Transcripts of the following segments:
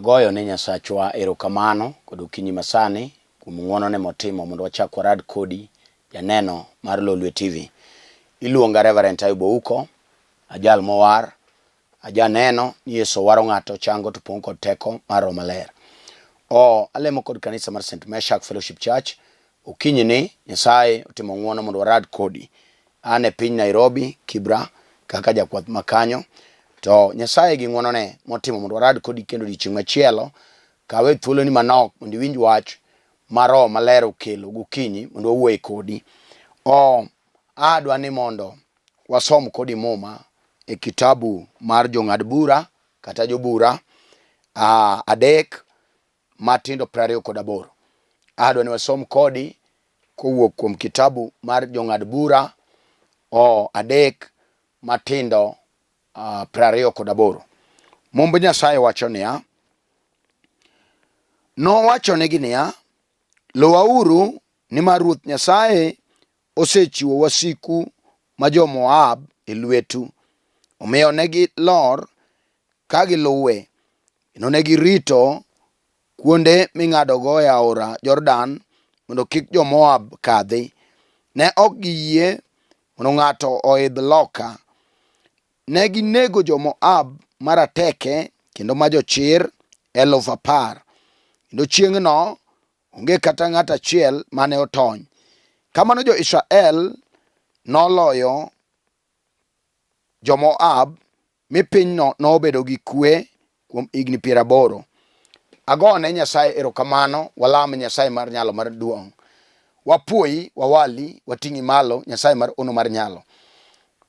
Agoyo ne Nyasachwa erokamano kod okinyi masani kuom ng'wonone motimo mondo wachak warad kodi janeno mar Lolwe TV. Iluonga Reverend Ayub Ouko, ajal mowar, ajaneno ni Yesu waro ng'ato chango to pong' kod teko mar Roho Maler. O, alemo kod kanisa mar St. Meshak Fellowship Church. Okinyi ni Nyasaye otimo ng'wono mondo warad kodi. An e piny Nairobi, Kibra, kaka jakwath ma kanyo. To Nyasaye gi ng'wonone motimo mondo warad kodi kendo odiechieng' machielo, kawe thuoloni manok mondo iwinj wach ma Roho Maler okelo gokinyi mondo wawuoye kodi. O, adwa ni mondo wasom kodi Muma e kitabu mar Jong'ad Bura kata Jobura 3 matindo 28. Adwa ni wasom kodi kowuok kuom kitabu mar Jong'ad Bura o 3 matindo 28. Mumb Nyasaye wacho niya, Nowachonegi niya, Luwauru nimar Ruoth Nyasaye osechiwo wasiku ma jo-Moab e lwetu. Omiyo ne gilor ka giluwe, kendo ne girito kuonde ming'adogo e aora Jordan mondo kik jo-Moab kadhi. Ne ok giyie mondo ng'ato oidh loka. Ne ginego jo-Moab marateke kendo ma jochir 10,000, kendo chieng'no onge kata ng'at achiel mane otony. Kamano jo-Israel noloyo jo-Moab mi pinyno nobedo gi kwe kuom higni 80. Agone Nyasaye erokamano, walam Nyasaye mar nyalo mar duong'. Wapuoyi, wawali, wating'i malo, Nyasaye mar ono mar nyalo.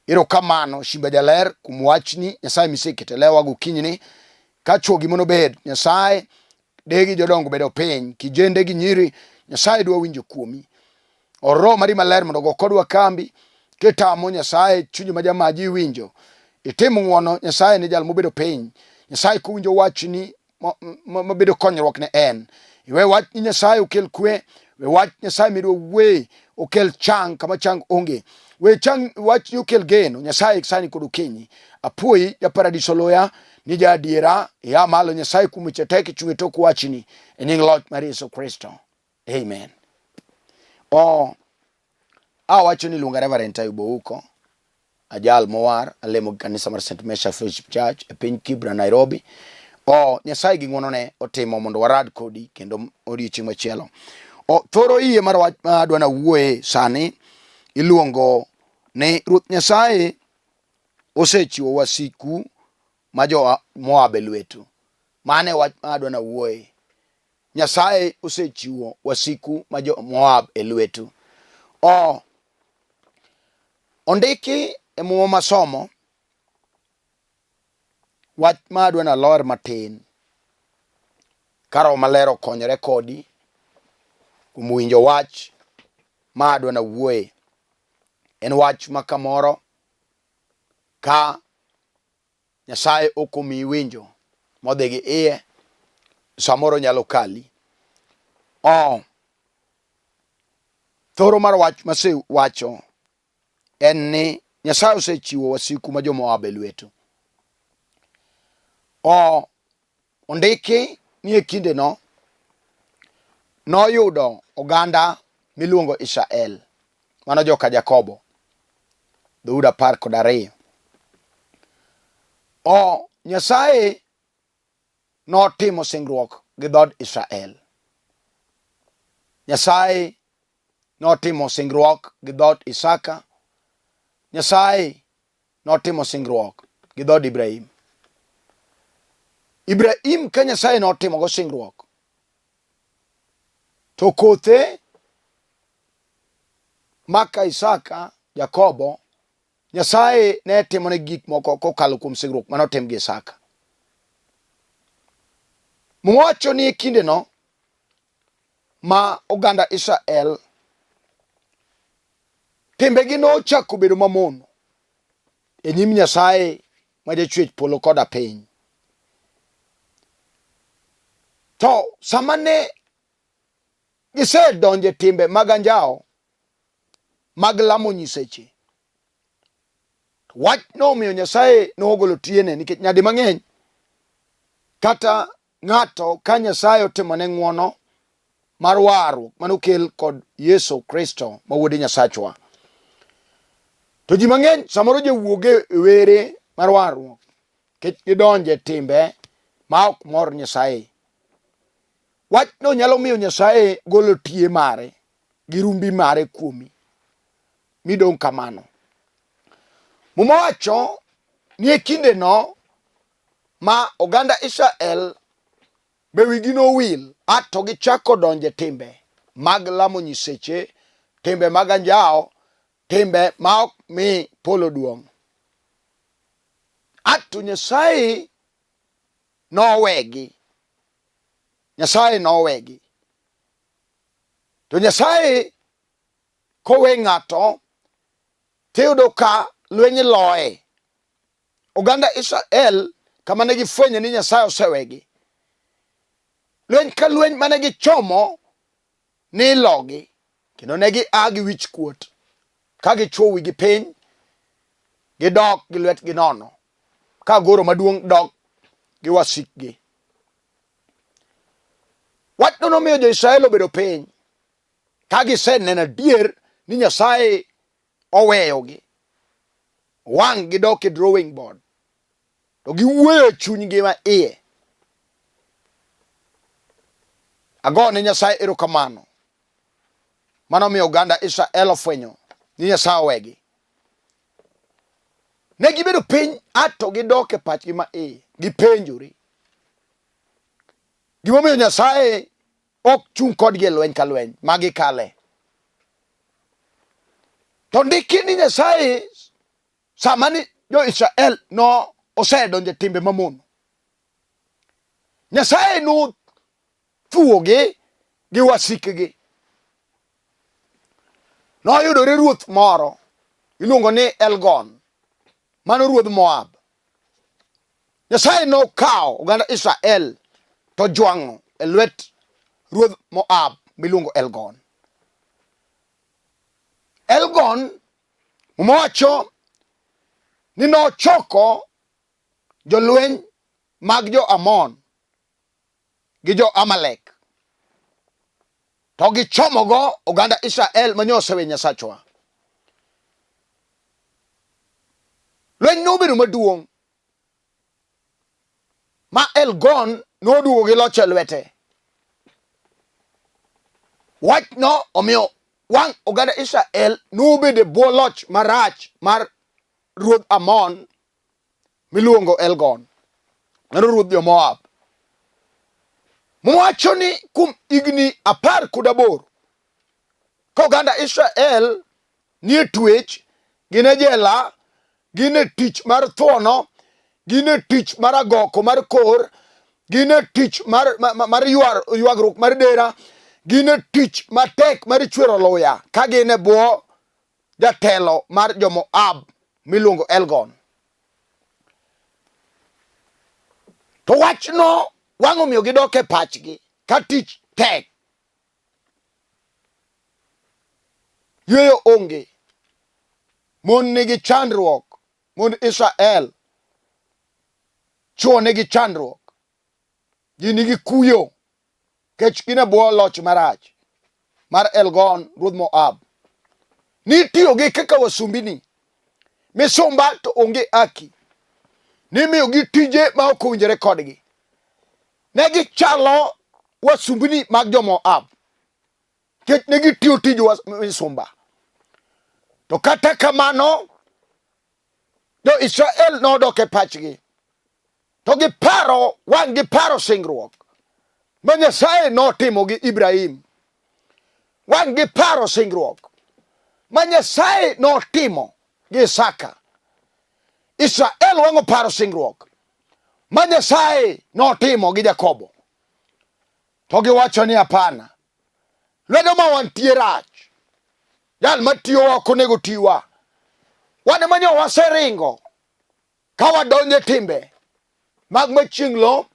Erokamano Simba Jaler kuom wachni, Nyasaye miseketo e lewa gokinyini. Ka chwo gi mon obed, Nyasaye degi jodongo bedo piny, kijende gi nyiri, Nyasaye dwa winjo kuomi. Or Roho mari maler mondo ogo kodwa kambi, kitamo Nyasaye chunyi ma jamaji iwinjo. Itim ng'wono Nyasaye ni jal mobedo piny. Nyasaye kowinjo wachni mabedo konyruok ne en. Iwe wach ni Nyasaye okel kwe, we wach Nyasaye midwa wuoye okel chang kama chang onge. We chang wach ni okel geno Nyasaye sani kod okinyi. Apuoyi ja paradiso loya ni ja adiera ia malo Nyasaye kuom weche tek ichung' e tok wachni e nying loch mar Yesu Kristo. Amen. O awacho ni luonga Reverend Ayub Ouko, ajal mowar, alemo gi kanisa mar St. Mesha Fellowship Church e piny Kibra, Nairobi. O Nyasaye gi ng'wonone otimo mondo warad kodi kendo odiechieng' machielo. O thoro iye mar wach ma adwa nawuoye sani iluongo ni Ruoth Nyasaye osechiwo wasiku ma jo Moab e lwetu. Mano e wach ma adwa nawuoye. Nyasaye osechiwo wasiku ma jo-Moab e lwetu. O ondiki e Muma masomo wach ma adwa nalor matin ka Roho Maler okonyore kodi kuom winjo wach ma adwa nawuoye. En wach ma kamoro ka Nyasaye ok omiyi winjo modhi gi iye, samoro nyalo kali. Oh, thoro mar wach masewacho en ni Nyasaye osechiwo wasiku ma jo-Moab e lwetu. Oh, ondiki ni e kindeno noyudo oganda miluongo Israel, mano joka Jakobo, dhoudi 12. O Nyasaye notimo singruok gi dhood Israel. Nyasaye notimo singruok gi dhood Isaka. Nyasaye notimo singruok gi dhood Ibrahim. Ibrahim ka Nyasaye notimogo singruok, to kothe maka Isaka, Jakobo, Nyasaye ne timone gik moko kokalo kuom singruok mane otim gi Isaka. Muma wacho ni e kindeno ma oganda Israel Timbegi nochako bedo mamono e nyim Nyasaye ma jachwech polo koda piny. To sama ne gisedonjo e timbe mag anjawo mag lamo nyiseche, wach nomiyo Nyasaye nogolo tiyene nikech nyadi mang'eny kata ng'ato ka Nyasaye otimone ng'wono mar warruok mane okel kod Yesu Kristo ma wuod Nyasachwa. To ji mang'eny samoro jowuog e were mar warruok nikech gidonje timbe ma ok mor Nyasaye. Wachno nyalo miyo Nyasaye golo tiye mare gi rumbi mare kuomi midong' kamano. Muma wacho ni e kindeno ma oganda Israel be wigi nowil a to gichako donje timbe mag lamo nyiseche, timbe mag anjawo, timbe ma ok mi polo duong'. A to Nyasaye nowegi. Nyasaye nowegi. To Nyasaye kowe ng'ato tiyudo ka lweny loye. Oganda Israel kama ne gifwenyo ni Nyasaye osewegi. Lweny ka lweny mane gichomo ni ilogi kendo ne gia gi wich kuot ka gichwo wigi piny gidok gi lwetgi nono ka goro maduong' dok gi wasikgi. Wachno nomiyo jo-Israel obedo piny ka giseneno adier ni Nyasaye oweyogi. Wang' gidok e drawing board to giwuoyo e chunygi ma iye. Ago ne Nyasaye erokamano. Mano miyo oganda Israel ofwenyo ni Nyasaye owegi. Ne gibedo piny ato gidok e pachgi ma iye, gipenjore gimomiyo Nyasaye ok chung' kodgi e lweny ka lweny ma gikale. To ndiki ni Nyasaye sama ni jo-Israel no osedonjo e timbe mamono, Nyasaye nothuwogi gi wasikgi. Noyudore ruoth moro iluongo ni Elgon, mano ruodh Moab. Nyasaye nokawo oganda Israel to jwang'o e lwet ruodh Moab miluongo Elgon. Elgon Muma wacho ni nochoko jolweny mag jo-Amon gi jo-Amalek to gichomogo oganda Israel ma nyosewe Nyasachwa. Lweny nobedo maduong' ma Elgon noduogo gi loch e lwete. Wachno omiyo wang' oganda Israel nobedo e bwo loch marach mar ruodh Amon miluongo Elgon, mano ruodh jo-Moab. Mowacho ni kuom higni 18 ka oganda Israel nie twech, gin e jela, gin e tich mar thuono, gin e tich mar agoko mar kor, gin e tich mar, mar, mar ywar, ywagruok mar dera, gin e tich matek mar chwero luya ka gin e bwo jatelo mar jo-Moab miluongo Elgon. To wachno wang' omiyo gidok e pachgi ka tich tek. Yueyo onge. Mon nigi chandruok, mond Israel. Chwo nigi chandruok. Ji nigi kuyo kech gin e bwo loch marach mar Elgon ruodh Moab. Nitiyogi kaka wasumbini, misumba to onge haki. Nimiyogi tije ma ok owinjore kodgi. Ne gichalo wasumbini mag jo-Moab nikech ne gitiyo tij misumba. To kata kamano, Jo-Israel nodok e pachgi to giparo wang' giparo singruok ma Nyasaye notimo gi Ibrahim. Wang' giparo singruok ma Nyasaye notimo gi Isaka. Israel wang' oparo singruok ma Nyasaye notimo gi Jakobo. To giwacho ni hapana, lwedo ma wantie rach, jal matiyowa ok onego tiwa. Wan ema nyo waseringo ka wadonjo e timbe mag machieng' lo,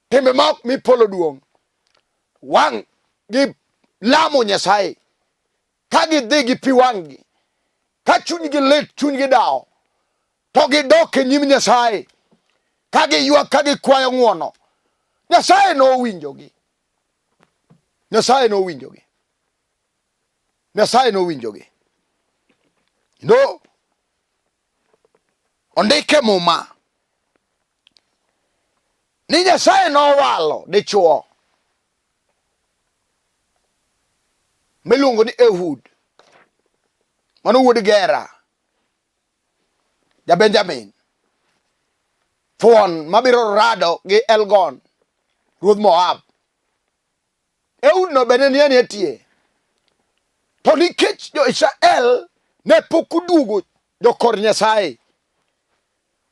timbe ma ok mi polo duong', wang' gi lamo Nyasaye ka gidhi gi pi wang'gi, ka chunygi lit, chunygi dawo, to gidok e nyim Nyasaye ka giywak ka gikwayo ng'wono. Nyasaye nowinjogi. Nyasaye nowinjogi. Nyasaye nowinjogi. No ondike Muma ni Nyasaye nowalo dichuo miluongo ni Ehud, mano wuod Gera ja-Benjamin, thuon mabiro rado gi Elgon ruodh Moab. Ehud no bende ne nie tie. To nikech jo-Israel ne pok oduogo jokor Nyasaye,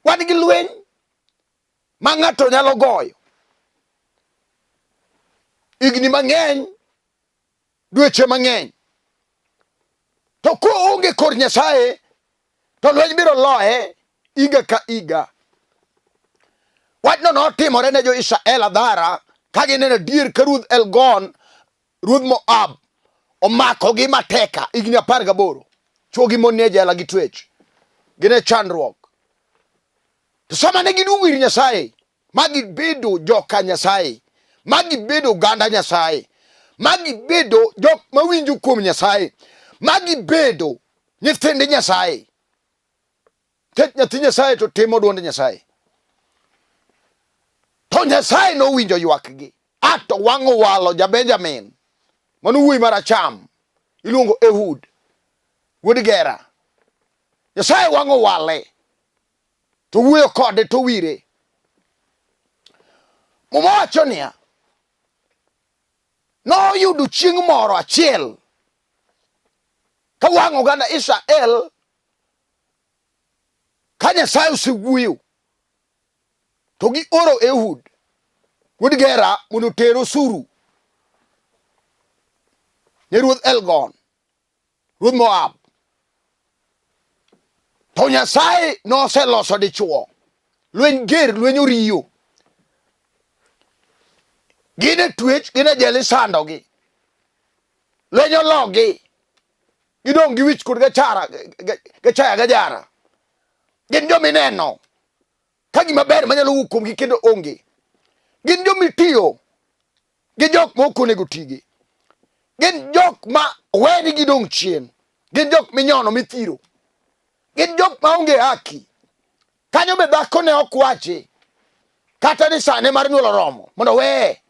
wan gi lweny ma ng'ato nyalo goyo higni mang'eny, dweche mang'eny, to koonge kor Nyasaye to lweny biro loye higa ka higa. Wachno notimore ne jo-Israel adhara ka gineno adier ka ruodh Elgon, ruodh Moab, omakogi mateka higni 18. Chwo gi mon nie jela gi twech, gin e chandruok. To sama ne giduogo ir Nyasaye, ma gibedo joka Nyasaye, ma gibedo oganda Nyasaye, ma gibedo jok mawinjo kuom Nyasaye, ma gibedo nyithind Nyasaye. Nikech nyathi Nyasaye to timo dwond Nyasaye. To Nyasaye nowinjo ywakgi. A to wang' owalo ja Benjamin, mano wuoyi maracham, iluongo Ehud, wuod Gera. Nyasaye wang' owale, to wuoyo kode to wire. Muma wacho niya, noyudo chieng' moro achiel ka wang' oganda Israel ka Nyasaye osewuoyo to gioro Ehud wuod Gera mondo oter osuru ne ruodh Elgon ruodh Moab. To Nyasaye noseloso dichwo. Lweny ger, lweny oriyo. Gin e twech, gin e jela isandogi. Lweny ologi. Gidong' gi wich kod gachara, gachaya gajara. Gin joma ineno ka gima ber manyalo wuok kuomgi kendo onge. Gin joma itiyo gi jok ma ok onego tigi. Gin jok ma weni gidong' chien. Gin jok minyono mithiro. Gin jok ma onge haki. Kanyo be dhako ne ok wachi kata ni sane mar nyuol oromo mondo weye.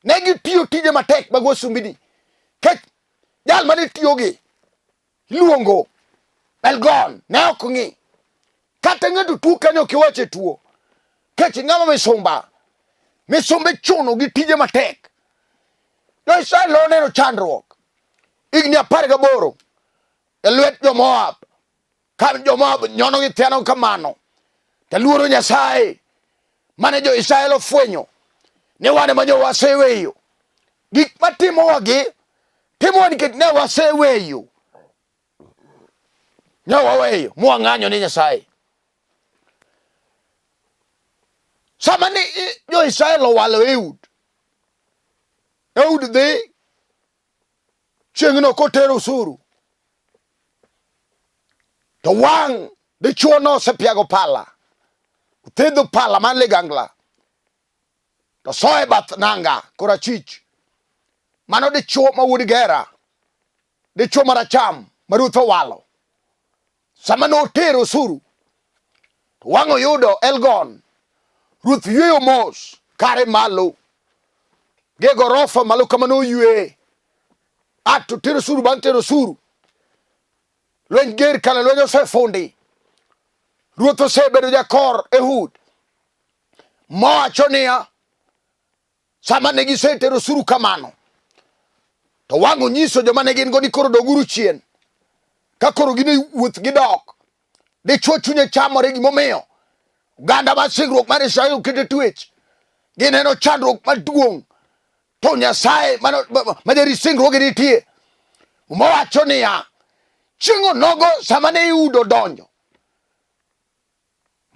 Ne gitiyo tije matek mag wasumbini. Kech jal mane tiyogi iluongo Elgon ne ok ng'i kata ng'ato tuo kanyo ok iwache tuo kech ng'ama misumba misumba ichuno gi tije matek jo-Israel noneno chandruok higni 18 e lwet jo-Moab ka jo-Moab nyono gi thiano kamano to luoro Nyasaye mane jo-Israel ofwenyo ni wan ema nyo waseweyo gik matimowagi timowa nikech ne waseweyo ne waweyo mwang'anyo ni Nyasaye. Sama ni jo-Israel owalo Ehud, Ehud dhi chieng'no kotero osuru to wang' dichuo nosepiago pala, othedho pala mar ligangla to soye bath nanga korachwich. Mano dichuo ma wuod Gera, dichuo maracham ma ruoth owalo. Sama notero osuru to wang' oyudo Elgon, ruoth yweyo mos kare malo gi e gorofa malo kama noyweye. A to tero osuru bang' tero osuru, lweny ger kana lweny osefundi. Ruoth osebedo jakor Ehud mowacho niya, sama ne gisetero osuru kamano, to wang' onyiso joma ne gin go ni koro doguru chien. Ka koro gin e wuoth gidok, dichwo chunye chamore gimomiyo oganda mar singruok mar Israel oket e twech. Gineno chandruok maduong' to Nyasaye ma jarit singruoge nitie. Muma wacho niya, chieng' onogo sama ne Ehud odonjo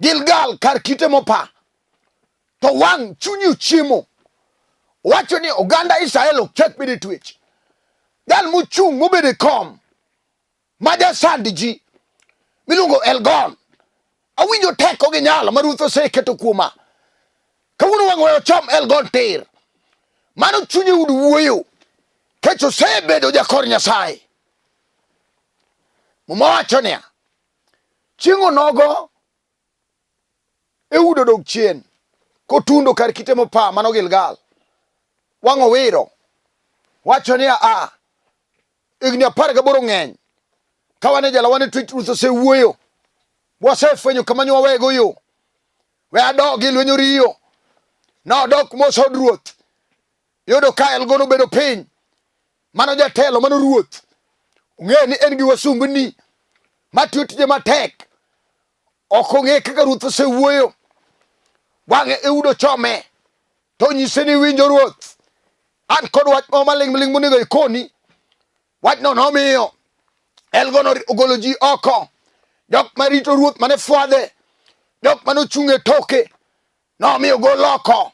Gilgal kar kite mopa, to wang' chunyi ochiemo. Owacho ni oganda Israel ok chak bed e twech. Jal mochung' mobedo e kom ma jasand ji miluongo Elgon, awinjo teko gi nyalo ma Ruoth oseketo kuoma. Kawuono wang' weyo chom Elgon tir. Mano chuny Ehud wuoyo. Kech osebedo jakor Nyasaye. Muma wacho niya, chieng' onogo Ehud odok chien kotundo kar kite mopa mano Gilgal. Wang' owiro. Wacho niya, a higni 18 ng'eny ka wan e jela wan e twech ruoth osewuoyo wasefwenyo kama nyo wawego yo we adogi lweny oriyo nodok mos od ruoth yudo ka Elgon obedo piny mano jatelo mano ruoth ong'eyo ni en gi wasumbni matiyo tije matek ok ong'e kaka ruoth osewuoyo wang'e Ehud ochome to nyise ni winjo ruoth an kod wach moro maling' ling' monego ikoni wachno nomiyo Elgon ogolo ji oko jok marito ruoth mane fwadhe jok mane ochung' e toke nomiyo ogol oko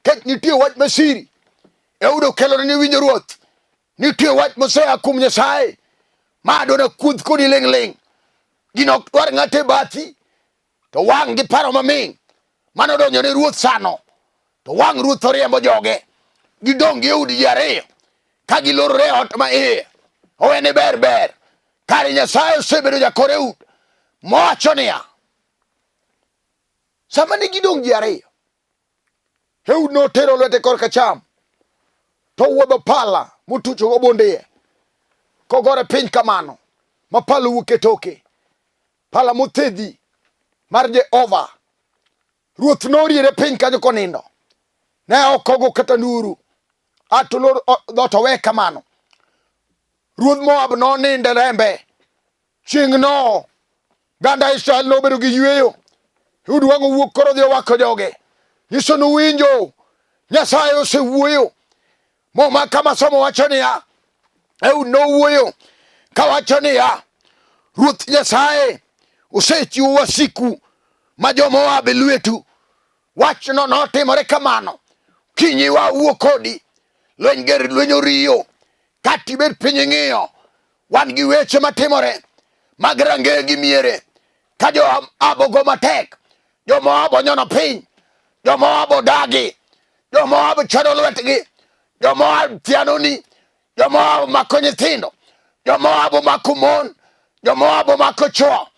kech nitie wach masiri Ehud okelone ni winjo ruoth nitie wach mosea kuom Nyasaye ma adona kuodh kodi ling' ling' gino ok dwar ng'ato e bathi to wang' gi paro maming' mano donjo ne ruoth sano to wang' ruoth oriembo joge gidong' gi Ehud ji ariyo ka gilorore e ot ma iye owene ber ber kare Nyasaye osebedo jakor Ehud mowacho niya sama ne gidong' ji ariyo Ehud notero lwete korka cham to owuodho pala motuchogo bund iye kogore piny kamano ma pala owuok e toke pala mothedhi mar Jehova. Ruoth noriere piny kanyo konindo, ne ok ogo kata nduru, ato lor dhoot owe kamano. Ruodh Moab nonindo e rembe chieng'no. Ganda Israel nobedo gi yueyo. Ehud wang' owuok koro odhi owako joge. Nyiso ni uwinjo, Nyasaye osewuoyo. Muma kama somo wacho niya, Ehud nowuoyo kawacho niya, Ruoth Nyasaye osechiwo wasiku ma jo-Moab e lwetu. Wachno notimore kamano. Kinyi wawuo kodi, lweny ger lweny oriyo, kata ibed piny ing'iyo, wan gi weche matimore mag rangeye gi miere ka jo-Moab ogo matek, jo-Moab onyono piny, jo-Moab odagi, jo-Moab chwado lwetgi, jo-Moab thianoni, jo-Moab mako nyithindo, jo-Moab omako mon, jo-Moab omako chwo,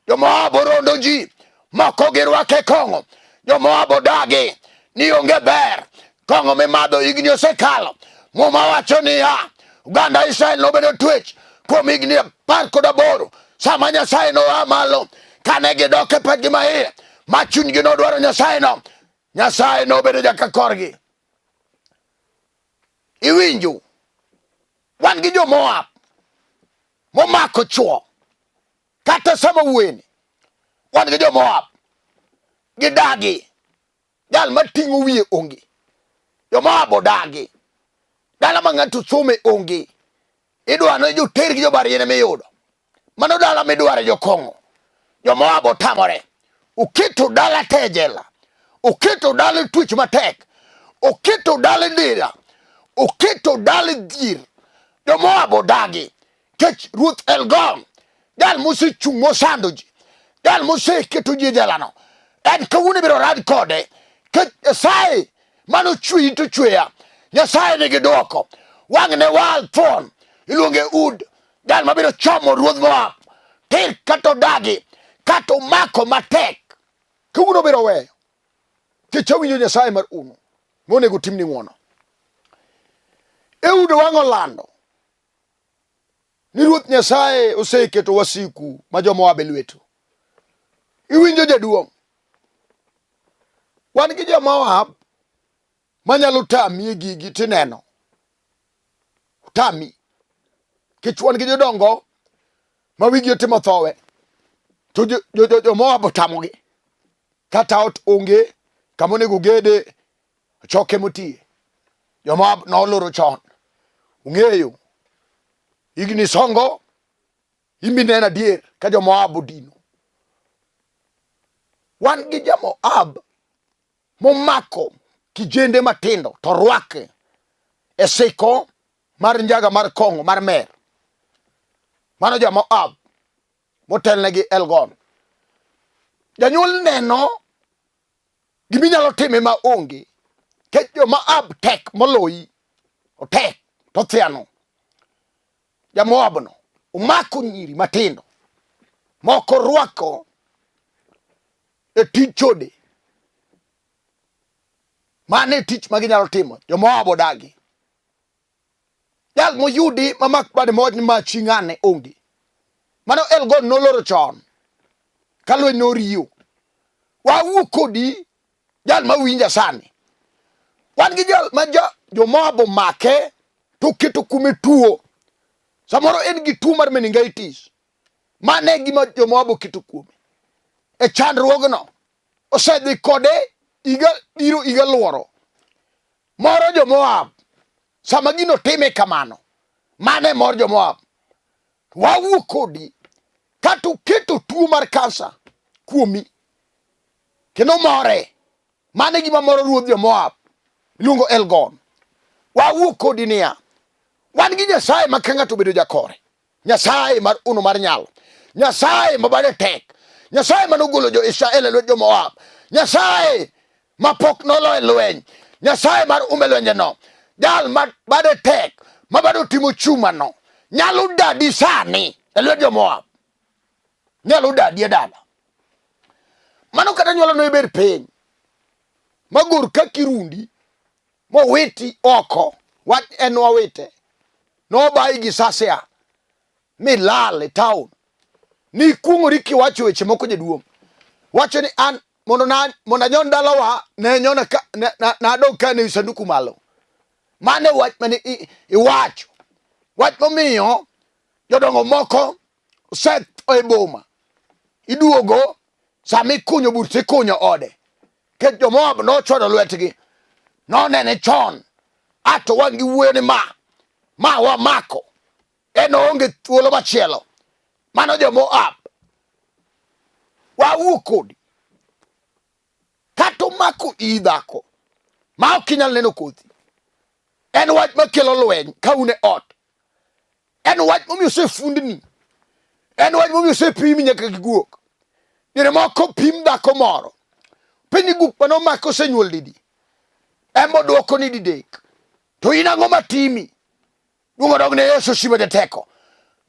jo-Moab orondo ji, moko girwake kong'o, jo-Moab odagi ni onge ber, kong'o mimadho higni osekalo. Muma wacho niya, oganda Israel nobedo twech kuom higni 18 sama Nyasaye noa malo kane gidok e pachgi maiye ma chunygi nodwaro Nyasaye no, Nyasaye nobedo jaka korgi. Iwinjo, wan gi jo-Moab momako chwo kata sama wuoyeni wan gi jo-Moab gidagi jal mating'o wiye onge jo-Moab odagi dala ma ng'ato some onge idwa ni joter gi jobar yien miyudo mano dala midware jokong'o jo-Moab otamore oketo dala te e jela oketo dala e twech matek oketo dala e dera oketo dala e dhier jo-Moab odagi kech ruoth Elgon jal mosechung' mosando ji jal moseketo ji e jelano en kawuono ibiro rad kode kech Nyasaye mano chweyi to chweya Nyasaye nigi dwoko wang' ne wal thuon iluonge ud jal mabiro chomo ruodh Moab tir kata odagi kata omako matek kawuono biro weyo kech awinjo Nyasaye mar unu monego timni ng'wono Ehud wang' olando ni Ruoth Nyasaye oseketo wasiku ma jo-Moab e lwetu. Iwinjo jaduong'? Wan gi jo-Moab manyalo tami e gigi tineno. Tami. Kech wan gi jodongo ma wigi otimo thowe to jo-Moab otamogi. Kata ot onge kama onego gede choke motiye. Jo-Moab noloro chon. Ung'eyo higni songo imbi neno adier ka jo-Moab odino. Wan gi ja-Moab momako kijende matindo to rwake e siko mar njaga mar kong'o mar mer. Mano ja-Moab motelne gi Elgon. Janyuol neno Giminyalo time ma onge. Kech joma ab tek moloyi. Otek to thiano. Ja-Moab no omako nyiri matindo. Moko rwako e tij chode. Mano e tich ma ginyalo timo. Jo-Moab odagi. Jal moyudi mamak bade mowach ni ma chi ng'ane onge. Mano Elgon noloro chon ka lweny noriyo. Wawuo kodi jal ma winja sani. Wan gi jal ma jo jo-Moab omake to oketo kuome tuo. Samoro en gi tuo mar meningitis. Mano e gima jo-Moab oketo kuome. E chandruogno osedhi kode higa biro higa luoro. Moro jo-Moab sama gino time kamano. Mano e mor jo-Moab. Wawuo kodi kata oketo tuo mar kansa kuomi kendo more. Mano e gima moro ruodh jo-Moab iluongo Elgon. Wawuo kodi niya, wan gi Nyasaye ma ka ng'ato obedo jakore Nyasaye mar uno mar nyalo, Nyasaye ma bade tek, Nyasaye ma nogolo jo-Israel e lwet jo-Moab, Nyasaye ma pok nolo e lweny, Nyasaye mar ume lwenjeno, jal ma bade tek, ma bade otimo chumano, nyalo dadi sani e lwet jo-Moab, nyalo dadi e dala. Mano kata nyuolo no ibed piny magor ka kirundi mowiti oko wach en wawite nobayi gi sasia milal e town nikuong'ori kiwacho weche moko jaduong' wacho ni an mondo na mondo anyon dalawa ne nyona ka nadog ka ne sanduku malo mane wach mane iwacho wach momiyo jodongo moko osetho e boma iduogo sama ikunyo bur tikunyo ode Nikech jo-Moab nochwado lwetgi, nonene chon, a to wang' giwuoyo ni ma, ma wamako, en oonge thuolo machielo. Mano jo-Moab. Wawuo kodi. Kata omako iyi dhako, ma ok inyal neno kothi. En wach makelo lweny ka un e ot. En wach momiyo osefundni. En wach momiyo osepimi nyaka gi guok. Diere moko pim dhako moro. Penj guok mane omake osenyuol didi. Ema odwoko ni didek. To in ang'o matimi? Duong' odog ne Yesu Shima jateko.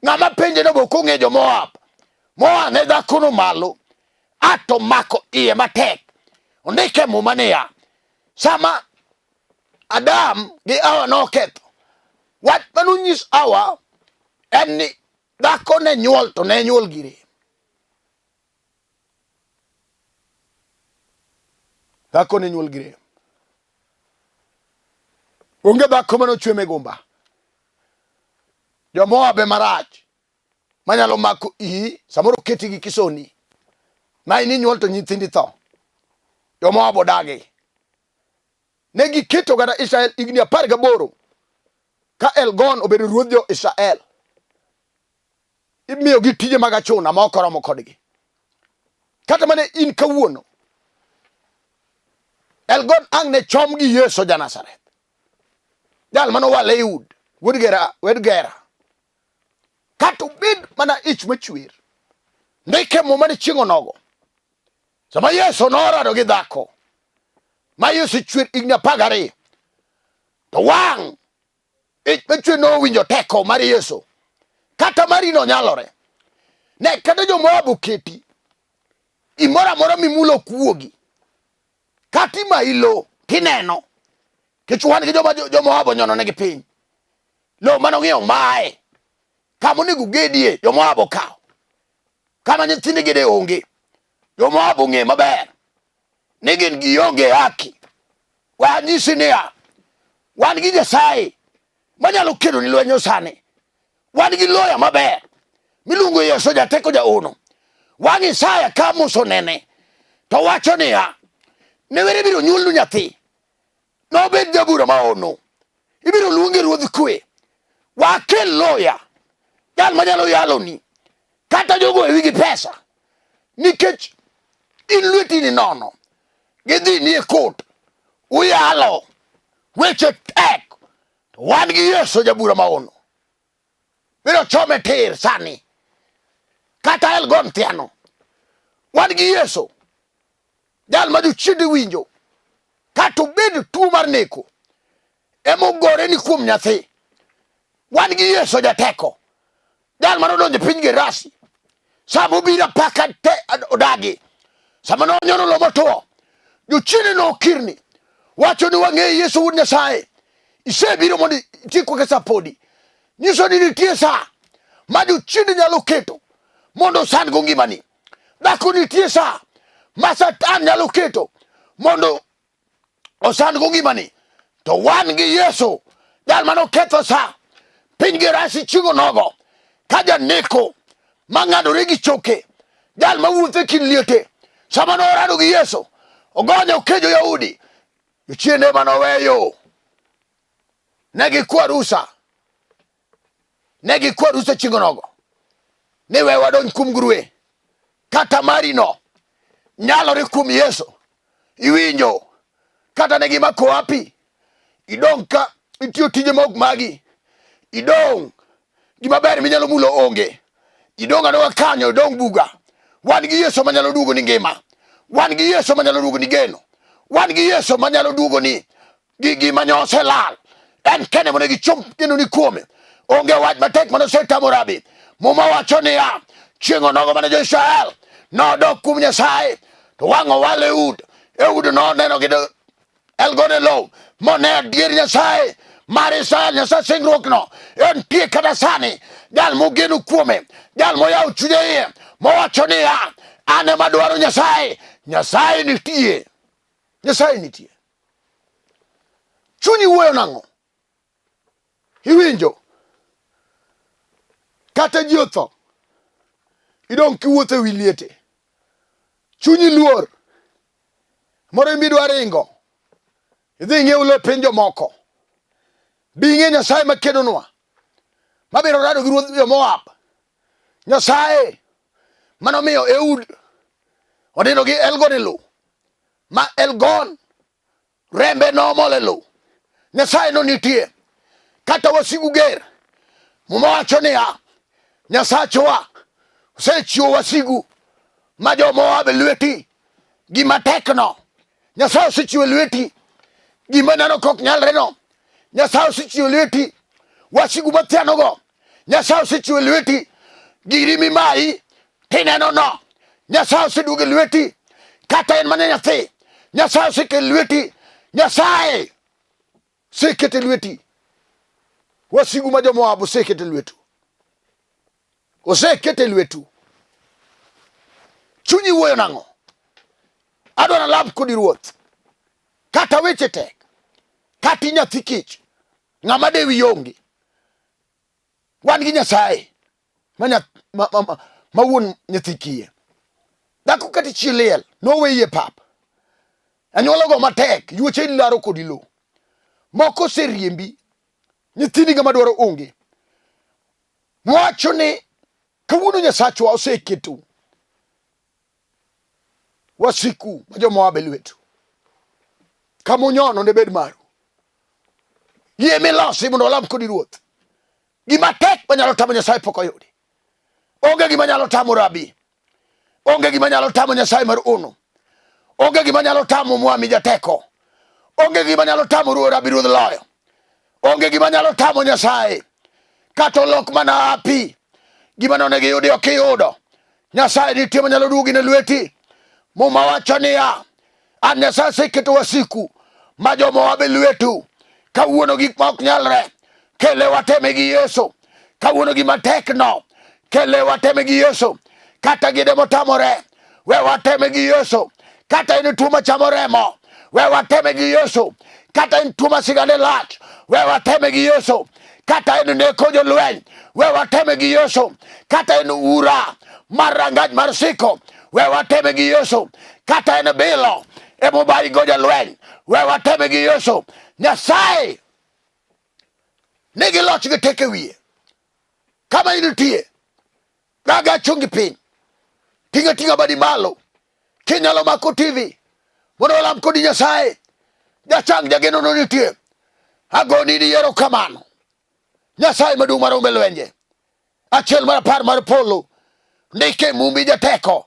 Ng'ama penje no bok ong'e jo Moab. Moa ne dhakono malo. Ato mako iye matek. Ondike muma niya, sama Adam gi Hawa noketho. Wach mane onyis Hawa en ni dhako ne nyuol to ne nyuol gi rem. Dhako ne nyuol gi rem. Onge dhako mane ochwe migumba. Jo-Moab e marach manyalo mako iyi samoro keti gi kisoni ma in inyuol to nyithindi tho. Jo-Moab odagi. Ne giketo oganda Israel higni 18 ka Elgon obedo ruodh jo-Israel. Imiyogi tije mag achuna ma ok oromo kodgi. Kata mana in kawuono, Elgon ang' ne chom gi Yesu ja-Nazareth. Jal mane owal Ehud, wuod Gera, wuod Gera. Kata obed mana ich machwer. Ndike muma ni chieng' onogo. Sama Yesu norado gi dhako ma Yesu chwer higni 12 to wang' ich machwer nowinjo teko mar Yesu kata mari no nyalore ne kata jo-Moab oketi gimoro amora mimulo ok wuogi kata imayi lo tineno kech wan gi joma jo-Moab onyononegi piny lo mane ong'iewo mae kama onego gedie jo-Moab okawo kama nyithindi gede onge jo-Moab ong'e maber ni gin gionge haki we anyisi niya wan gi Nyasaye manyalo kedo ni lweny sani wan gi loya maber miluongo Yesu jateko jaono wang' Isaya ka Musa onene to wacho niya ne were biro nyuolnu nyathi nobed jabura maono ibiro luonge ruodh kwe wakel loya jal manyalo yaloni kata jogo e wigi pesa nikech in lweti ni nono gidhi ni e kot uyalo weche tek to wan gi Yesu jabura maono biro chome tir sani kata Elgon Thiano wan gi Yesu jal ma jochiende winjo. Kata obed tuo mar neko emogore ni kuom nyathi, wan gi Yesu jateko, jal mane odonjo e piny Gerasi. Sama obiro apaka te odagi, sama nonyono lo motwo, jochiende nokirni wacho ni wang'eyo Yesu wuod Nyasaye, isebiro mondo itiekwa ka sa podi. Nyiso ni nitie sa ma jochiende nyalo keto mondo osandgo ngimani. Dhako nitie sa ma Satan nyalo keto mondo osandgo ngimani. To wan gi Yesu, jal mane oketho sa piny Gerasi chieng'o nogo, ka janeko mang'adore gi choke, jal mawuotho e kind liete, sama norado gi Yesu, ogonyo okejo Yahudi, jochiende manoweyo ne gikwa rusa, ne gikwa rusa chieng'o nogo ni we wadonj kuom ngurue. Kata marino nyalore kuom Yesu. Iwinjo kata ne gimako api, idong' ka itiyo tije ma ok magi, idong' gima ber minyalo mulo onge, idong' adonga kanyo, idong' buga. Wan gi Yesu manyalo duogo ni ngima, wan gi Yesu manyalo duogo ni geno, wan gi Yesu manyalo duogo ni gi gima nyo oselal. En kende mondo gichom geno ni kuome. Onge wach matek mane osetamo rabi. Muma wacho niya, chieng' onogo mane jo-Israel nodok kuom Nyasaye, to wang' owal Ehud. Ehud noneno gi Elgon e lowo, mone adier Nyasaye mar Israel, Nyasaye singruokno entie kata sani. Jal mogeno kuome, jal moyawo chunye iye, mowacho niya, an ema adwaro Nyasaye, Nyasaye nitie, Nyasaye nitie. Chunyi wuoyo nang'o? Iwinjo? Kata ji otho, idong' kiwuotho e wi liete. Chunyi luor, moro in idwa ringo, idhi ing'iew lo e piny jomoko. Bi ing'e Nyasaye makedonwa, mabiro rado gi ruodh jo-Moab. Nyasaye manomiyo Ehud onindo gi Elgon e lowo, ma Elgon rembe nomol e lowo. Nyasaye no nitie kata wasigu ger. Muma wacho niya, Nyasachwa osechiwo wasigu ma jo-Moab e lweti. Gima tekno Nyasaye osechiwo e lweti. Gima neno kok nyalreno Nyasaye osechiwo e lweti. Wasigu mathianogo Nyasaye osechiwo e lweti. Giri mimayi tineno no Nyasaye oseduogo e lweti. Kata en mana nyathi Nyasaye osekelo e lweti. Nyasaye osekete e lweti. Wasigu ma jo-Moab osekete e lwetu, osekete e lwetu. Chunyi wuoyo nang'o? Adwa nalam kodi Ruoth, kata weche tek, kata inyathi kich, ng'ama dewi onge. Wan gi Nyasaye ma wuon nyithi kiye. Dhako kata chi liel noweyi e pap. Anyuolago matek, yuoche ilaro kodi lo. Moko oseriembi, nyithindi ng'ama dwaro onge. Wacho ni kawuono Nyasachwa oseketo wasiku ma jo-Moab e lwetu. Kama unyono ne bed maru. Yie milosi mondo walam kodi Ruoth. Gima tek manyalo tamo Nyasaye pok oyudi. Onge gima nyalo tamo Rabi. Onge gima nyalo tamo Nyasaye mar ono. Onge gima nyalo tamo Mwami Jateko. Onge gima nyalo tamo Ruoth Rabi Ruodh Loyo. Onge gima nyalo tamo Nyasaye. Kata olok mana api. Gima nonego iyudi ok iyudo. Nyasaye nitie manyalo duogi ne lweti. Muma wacho niya, an Nyasaye aseketo wasiku ma jo-Moab e lwetu. Kawuono gik ma ok nyalre, kele wateme gi Yesu. Kawuono gima tek no, kele wateme gi Yesu. Kata gide motamore, we wateme gi Yesu. Kata en tuo machamo remo, we wateme gi Yesu. Kata en tuo ma sigane lach, we wateme gi Yesu. Kata en neko jolweny, we wateme gi Yesu. Kata en ura mar rangach mar siko, we wateme gi Yesu. Kata en bilo emobayi go jolweny, we wateme gi Yesu. Nyasaye nigi loch gi teko e wiye. Kama intie, Raga chongi piny, ting'a ting'a badi malo, kinyalo mako TV mondo walam kodi Nyasaye. Jachang jageno no nitie, agoni ni erokamano. Nyasaye maduong' mar umbe lwenje, achiel mar apar mar polo, ndike mumbi jateko,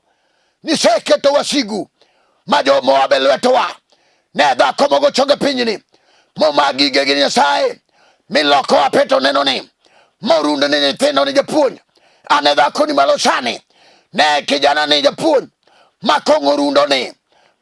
niseketo wasigu ma jo Moab e lwetwa. Ne dhako mogo chonge pinyni moma gige gi Nyasaye miloko apeto neno ni morundo ni nyithindo ni japuonj. Ane dhako ni malo sani ne kijana ni japuonj ma kong'o rundo ni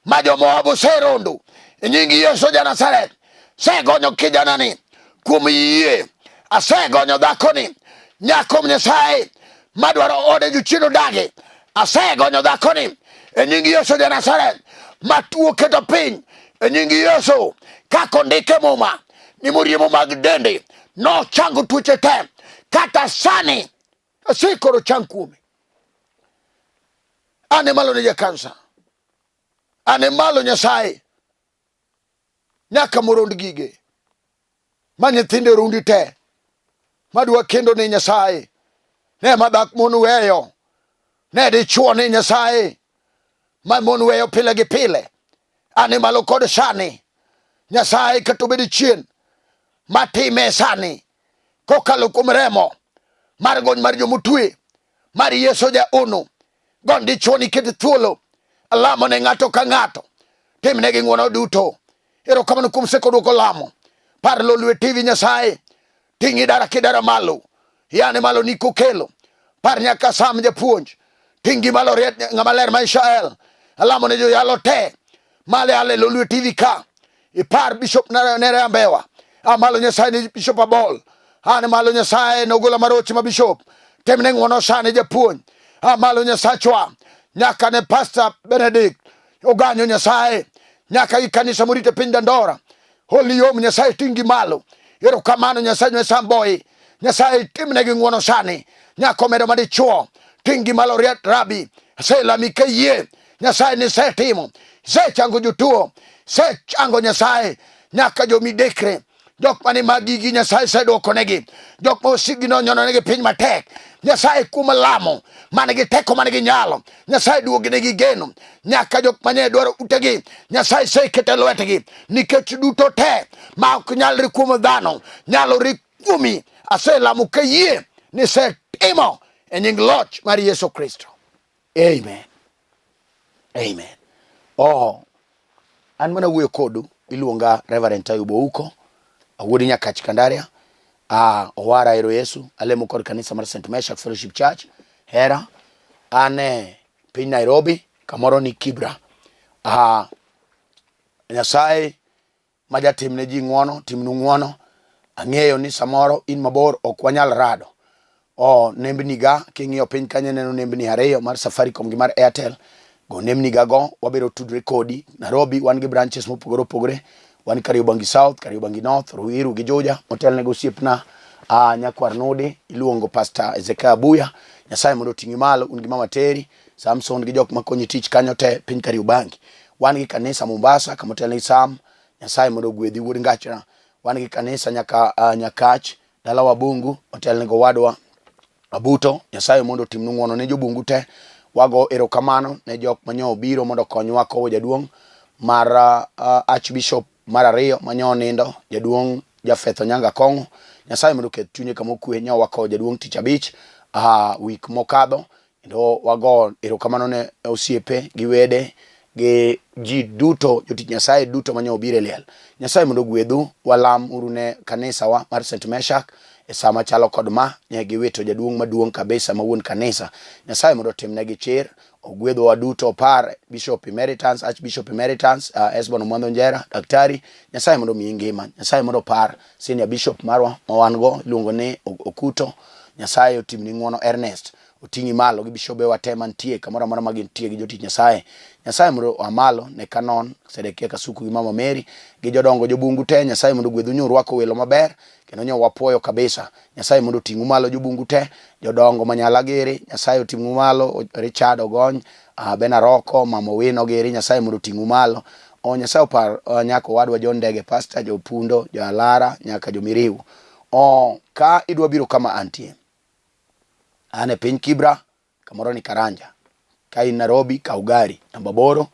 ma jo-Moab oserondo e nying Yesu ja Nazareth. Segonyo kijanani kuom yie, asegonyo dhakoni nyako Nyasaye madwaro ode jochien odagi. Asegonyo dhakoni e nying Yesu ja Nazareth ma tuo keto piny e nying Yesu kaka ondike Muma ni moriemo mag dende nochango tuoche te kata sani asekoro chang kuome. An e malo ne jakansa, an e malo Nyasaye nyaka morond gige ma nyithinde orundi te madwa kendo ni Nyasaye ne ma dhak mon weyo ne dichuo ni Nyasaye ma mon weyo pile gi pile an e malo kod sani Nyasaye kata obed chien matime sani kokalo kuom remo mar gony mar jomotwe mar Yesu jaono gon dichuo ni ket thuolo alamo ne ng'ato ka ng'ato timnegi ng'wono duto erokamano kuom seko duoko lamo par Lolwe TV Nyasaye ting'i dara kidara malo yane malo ni kokelo par nyaka Sam japuonj ting'i malo riet ng'ama ler ma Israel alamo ne joyalo te male ale Lolwe TV ka ipar Bishop Nere Ambewa amalo Nyasaye ni Bishop Abol an malo Nyasaye nogola marochi ma Bishop timne ng'wono sani japuonj amalo Nyasachwa nyaka ne Pastor Benedict Oganyo Nyasaye nyaka gi kanisa morito e piny Dandora Holy Yom Nyasaye tingi malo erokamano Nyasaye Nyasaye Boy Nyasaye timne gi ng'wono sani nyaka omedo madichuo tingi malo riet rabi aselami ka yie Nyasaye nisetimo isechango jotuo isechango Nyasaye nyaka jomidekre jok mane magigi Nyasaye osedwokonegi jok ma osiggi nonyononegi piny matek Nyasaye kuom lamo man gi teko man gi nyalo Nyasaye duognegi geno nyaka jok mane dwaro utegi Nyasaye oseketo e lwetgi nikech duto te ma ok nyalre kuom dhano nyalore kuomi aselamo kayie ni isetimo e nying loch mar Yesu Kristo amen amen oh an mana wuoyo kodu iluonga Reverend Tayub Ouko awuod Nyakach Kandaria ah, owara ero Yesu alemo kod kanisa mar St. Meshak Fellowship Church Hera an e piny Nairobi kamoro ni Kibra ah, Nyasaye ma jatim ne ji ng'wono timnu ng'wono. Ang'eyo ni samoro in mabor ok wanyal rado. O nembni ga king'iyo piny kanyo ineno nembni ariyo mar Safaricom gi mar Airtel. Go nembni ga go wabiro tudre kodi. Nairobi wan gi branches mopogore opogore. Wan Kariobangi South, Kariobangi North, Ruiru gi Juja. Otelne gi osiepna nyakwar Nudi iluongo Pastor Ezekiel Abuya. Nyasaye mondo oting'i malo un gi Mama Terry, Samson gi jok makonyi tich kanyo te piny Kariobangi. Wan gi kanisa Mombasa kama otelne gi Sam, Nyasaye mondo ogwedhi wuod Ngachna. Wan gi kanisa nyaka Nyakach, dalawa Bungu, otelne gi owadwa Abuto. Nyasaye mondo otimnu ng'wono ne jobungu te. Wago erokamano ne jok manyo obiro mondo okonywa kowo jaduong' mar Archbishop mar ariyo manyo onindo, jaduong' Jafeth Onyango Akong'o. Nyasaye mondo oket chunye kama okwe. Nyo wakowo jaduong' tich abich wik mokadho Kendo wago erokamano ne osiepe gi wede gi ji duto, jotich Nyasaye duto mane obiro e liel. Nyasaye mondo ogwedhu, walam uru ne kanisawa mar St. Meshak e sa machalo kod ma, ne giwito jaduong' maduong' kabisa ma wuon kanisa. Nyasaye mondo otimnegi chir, ogwedhwa waduto, opar Bishop Emeritus, Archbishop Emeritus, Esbon Omwandho Njera, Daktari, Nyasaye mondo omiyi ngima, Nyasaye mondo opar Senior Bishop marwa ma wan go iluongo ni Okuto, Nyasaye otimni ng'wono Ernest. oting'i malo gi bishobewa te mantie kamoro amora ma gintie gi jotich Nyasaye. Nyasaye mondo oa malo ne Canon, Sedekia Kasuku gi Mama Mary gi jodongo jobungu te. Nyasaye mondo ogwedhu nyo urwako welo maber kendo nyo wapuoyo kabisa. Nyasaye mondo oting'u malo jobungu te, jodongo Manyala giri, Nyasaye oting'u malo, Richard Ogony, Ben Aroko, Mama Owino giri, Nyasaye mondo oting'u malo. O Nyasaye opar nyaka owadwa John Ndege Pastor, Jopundo, Jo Alara, nyaka Jomiriu. O ka idwa biro kama antie An e piny Kibra, kamoro ni Karanja. Ka in Nairobi, kaw gari namba 8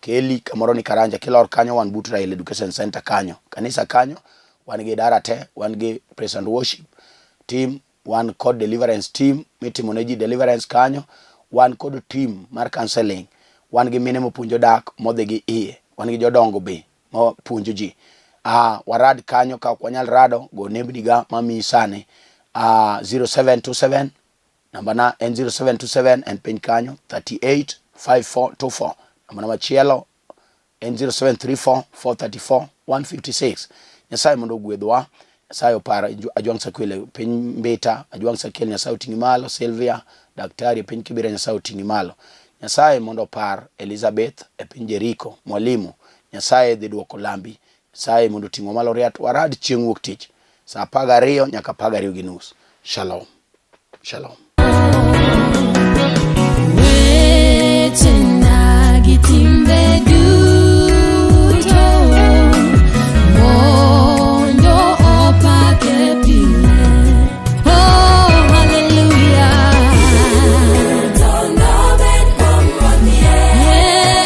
keli kamoro ni Karanja. Kilor kanyo wan but Raila Education Center kanyo. Kanisa kanyo wan gi idara te, wan gi praise and worship team, wan kod deliverance team mitimo ne ji deliverance kanyo, wan kod team mar counseling, wan gi mine mapuonjo dak modhi gi iye, wan gi jodongo be. ma puonjo ji. Ah, warad kanyo ka ok wanyal rado, go nembni ga mamiyi sani. Ah, 0727 namba na en 0727 en piny kanyo 38 5424. Namba na machielo en 0734 434 156. Nyasaye mondo ogwedhwa. Nyasaye opar Ajwang' Sakwel e piny Mbita, Ajwang' Sakwel Nyasaye oting'i malo, Sylvia daktari e piny Kibera Nyasaye oting'i malo. Nyasaye mondo opar Elizabeth e piny Jeriko, mwalimu Nyasaye dhi duoko lambi. Nyasaye mondo oting'wa malo riat warad chieng' wuok tich saa 12 nyaka 12:30. Shalom. Shalom. Wechena gi tim.